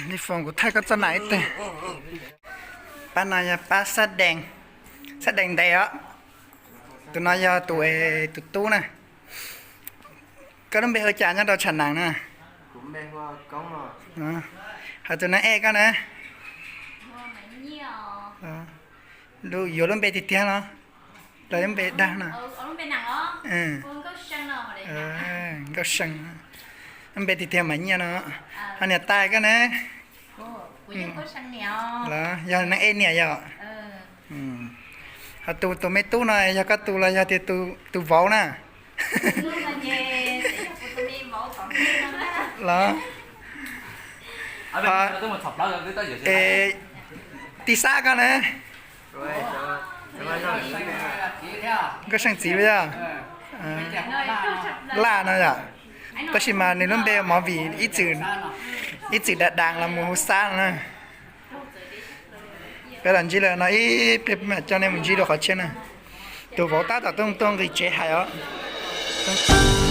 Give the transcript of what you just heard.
Li Foom, kuv thaij koj txoj nam ib teg. Pab no yog pab Xab Dees, Xab Dees ntev os. Tus no yog tus, tus tub na. Koj lub npe hu cas nyob rau Tsham Nees na? Hos tus neeg ej koj na? Yuav lub npe tiag tiag los lawv lub npe dag no? Nkauj See. Lub npe tiag tiag mas Nyiaj no. Hos niam tais koj na? Los yog neeg ej niam yom? Hos tus, tus me tub no yog koj tus los yog tias tus vauv na? Los, es Tij Xab koj na? Nkauj See txiv puas yog? Laj no yom. Tab sis mas nws lub npe movie ib txwm dag dag los mus hu Xab no na. Peb los ntsib lawm no ib pliag mam coj nej mus ntsib dua qhov tshiab na. Tus vauv tab tom tuaj tuaj nqis tsev hais os.